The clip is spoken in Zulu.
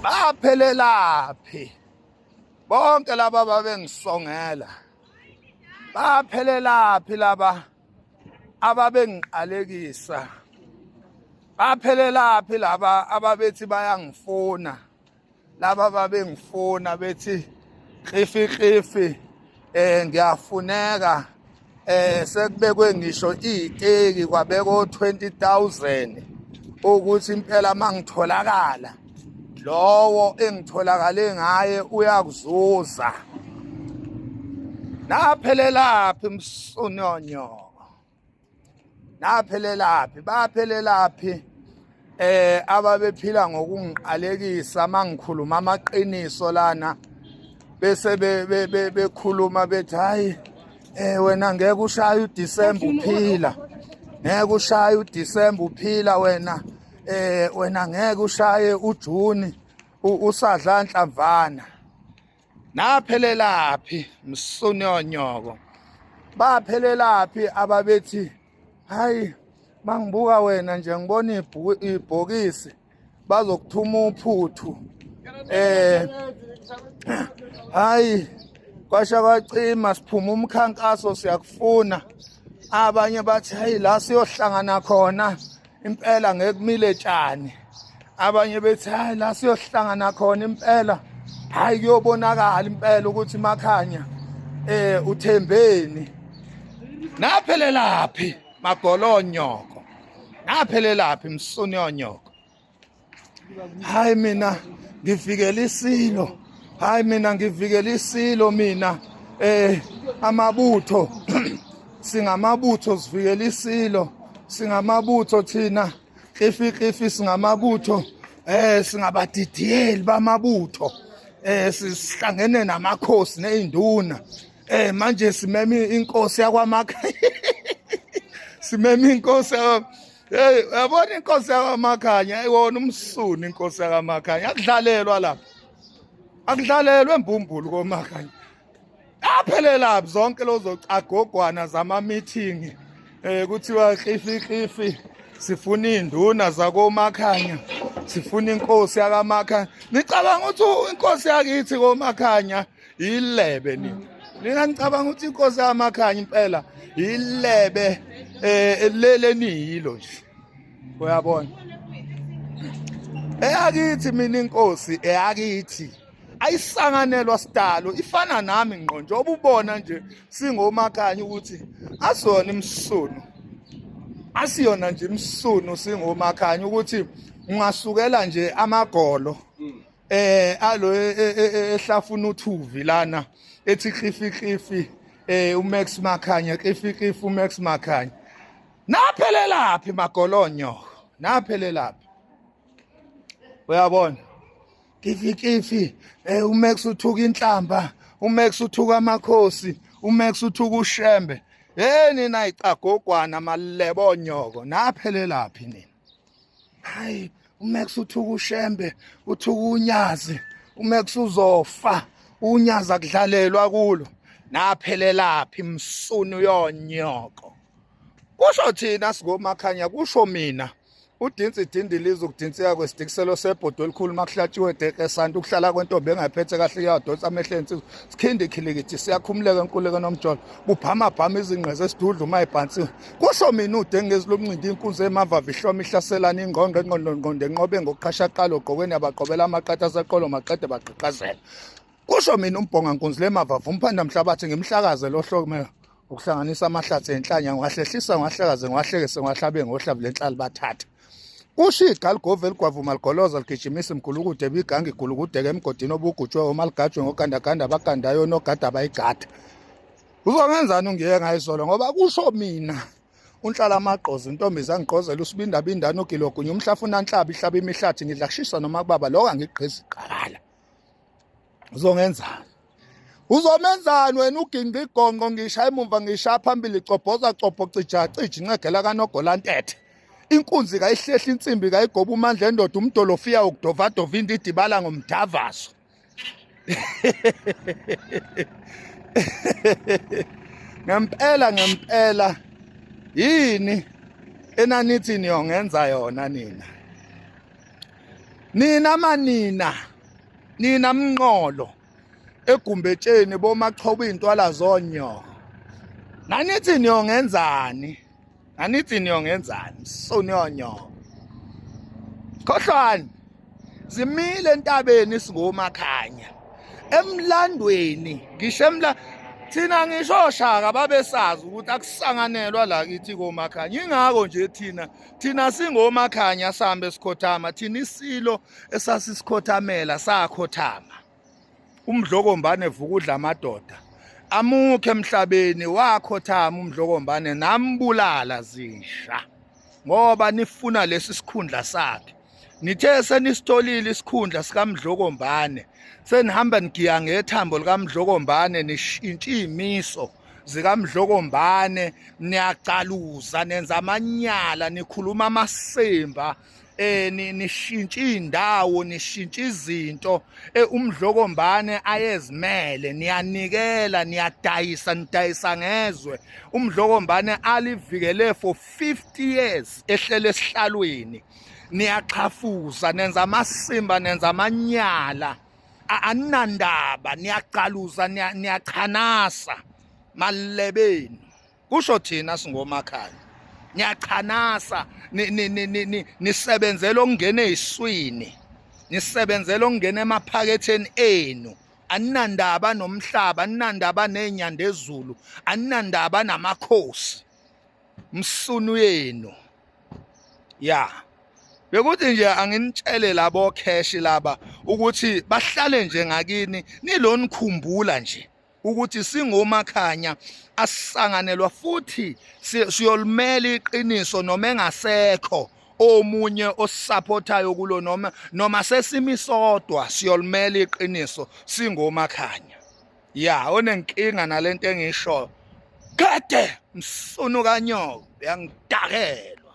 Baphelelaphi bonke laba babengisongela? Baphelelaphi laba ababengiqalekisa? Baphelelaphi laba ababethi bayangifuna? Laba babengifuna bethi khifi khifi, ngiyafuneka, sekubekwe ngisho iziteki, kwabekwa 20000 ukuthi impela mangitholakala lowo engitholakale ngaye uyakuzuza. Naphelelaphi msunyonyo? Naphelelaphi? Baphelelaphi ababephila ngokungiqalekisa mangikhuluma amaqiniso lana, bese bekhuluma bethi hayi, wena ngeke ushaye uDecember uphila, ngeke ushaye uDecember uphila wena, wena ngeke ushaye uJune usadla nhlamvana. Naphelelaphi msunyonyoko? Baphelelaphi ababethi hayi, mangibuka wena nje ngibona ibhokisi, bazokuthuma uphuthu, hayi, kwasha kwacima, siphuma umkhankaso, siyakufuna. Abanye bathi hayi, la siyohlangana khona impela ngekumile tshani. Abanye bethi hayi, la siyohlangana khona impela, hayi, kuyobonakala impela ukuthi Makhanya uthembeni. Naphelelaphi magolonyoko? Naphelelaphi msunyonyoko? Hayi, mina ngivikela isilo, hayi, mina ngivikela isilo mina, amabutho, singamabutho, sivikela isilo, singamabutho thina, khifi khifi, singamabutho, singabadidiyeli bamabutho, sihlangene namakhosi nezinduna, manje simeme inkosi yakwaMakha, simeme inkosi. Hey, uyabona inkosi yakwaMakhanya, ayiwona umsunu inkosi yakwaMakhanya. Akudlalelwa lapha, akudlalelwa embumbulu koMakhanya. Aphelela zonke lozo cagogwana zama meeting, kuthiwa khifi khifi, sifuna induna zakoMakhanya, sifuna inkosi yakamakhanya. Nicabanga ukuthi inkosi yakithi koMakhanya ilebe nina? Nina nicabanga ukuthi inkosi yamakhanya impela ilebe lele niyilo nje? Uyabona, eyakithi mina inkosi eyakithi ayisanganelwa sidalo, ifana nami ngqo njengoba ubona nje singomakhanya ukuthi asona imsunu, asiyona nje imsunu, singomakhanya ukuthi ungasukela nje amagolo alo ehlafuna uthuvi lana ethi khifi khifi, uMax Makhanya, khifi khifi uMax Makhanya. Naphelelaphi magolonyo? Naphelelaphi? Uyabona, kifi kifi, uMax uthuka inhlamba, uMax uthuka amakhosi, uMax uthuka uShembe. Hey nina icagogwana malebo nyoko, naphelelaphi nina? Hayi, uMax uthuka uShembe, uthuka uNyazi, uMax uzofa, uNyazi akudlalelwa kulo. Naphelelaphi msunu yonyoko? Kusho thina sikomakhanya, kusho mina udinsi dindiliza ukudinseka kwesidikiselo sebhodo elikhulu makuhlatshiwe deke santu, ukuhlala kwentombi engayiphethe kahle iyadonsa amehlo ensizwa, sikhindi khilikithi siyakhumuleka enkuleko nomjolo, kubhama bhama izingqe zesidudla uma ibhansiwe. Kusho mina udengezi lomncindi, inkunzi emavava ihloma ihlaselana, ingqongqo engqondo ngqondo enqobe ngokuqhasha qala ogqokweni abaqobela amaqatha aseqolo maqede bagqigqazela. Kusho mina umbhonga nkunzi lemavava umphanda mhlabathi, ngimhlakaze lo hlomela ukuhlanganisa amahlathi enhlanya, ngiwahlehlisa, ngiwahlakaze, ngiwahlekise, ngiwahlabe ngohlavu lenhlali bathatha. Kusho igaligove eligwavuma ligoloza ligijimisa imgulukude biganga igulukudeke emgodini obugujwe uma ligajwe ngogandaganda abagandayo nogada abayigada. Uzongenzani ungiye ngayizolo? Ngoba kusho mina unhlala amagqozi intombi zangigqozela usibindabindane ugilogunye umhlafuna nhlabi ihlaba imihlathi, ngidla kushisa noma kubaba lokho angigqizi qakala. Uzongenzani? Uzomenzani wena uginqa igonqo, ngisha emuva ngisha phambili, cobhoza cobho, cija cija, incegela kanogola ntethe, inkunzi kayihlehla insimbi kayigoba umandla endoda, umdolofiya ukudovadova into idibala ngomdavazo. Ngempela ngempela, yini enanithi niyongenza yona nina? Nina manina, nina mnqolo egumbetsheni bomachoba intwala zonyoko. Nanithi niyongenzani? Nanithi niyongenzani? Soniyonyoko. Khohlwani. Zimile entabeni singomakhanya. Emlandweni ngisho emla thina ngisho shaka babesazi ukuthi akusanganelwa la kithi komakhanya. Ingakho nje thina thina singomakhanya sihambe sikhothama thina isilo esasisikhothamela sakhothama. Umdlokombane vukudla amadoda amukhe emhlabeni wakhothama umdlokombane nambulala zinja ngoba nifuna lesi sikhundla sakhe. Nithe senisitholile isikhundla sikaMdlokombane senihamba nigiya ngethambo likaMdlokombane nishintsha imiso zikaMdlokombane niyacaluza nenza amanyala nikhuluma amasimba nishintsha indawo nishintsha izinto umdlokombane ayezimele niyanikela niyadayisa nidayisa ngezwe umdlokombane alivikele for 50 years ehlele esihlalweni niyaxhafuza nenza amasimba nenza amanyala aninandaba niyacaluza niyachanasa malebeni kusho thina singomakhanya niyachanasa nisebenzela okungena eziswini nisebenzela okungena emaphaketheni enu aninandaba nomhlaba aninandaba nezinyandezulu aninandaba namakhosi msunu yenu ya bekuthi nje anginitshele labo cash laba ukuthi bahlale nje ngakini nilonikhumbula nje ukuthi singomakhanya asisanganelwa futhi siyolimela iqiniso noma engasekho omunye osupportayo kulo noma noma sesimi sodwa siyolimela iqiniso singomakhanya ya onenkinga nalento engishoyo kade msunu kanyoko uyangidakela.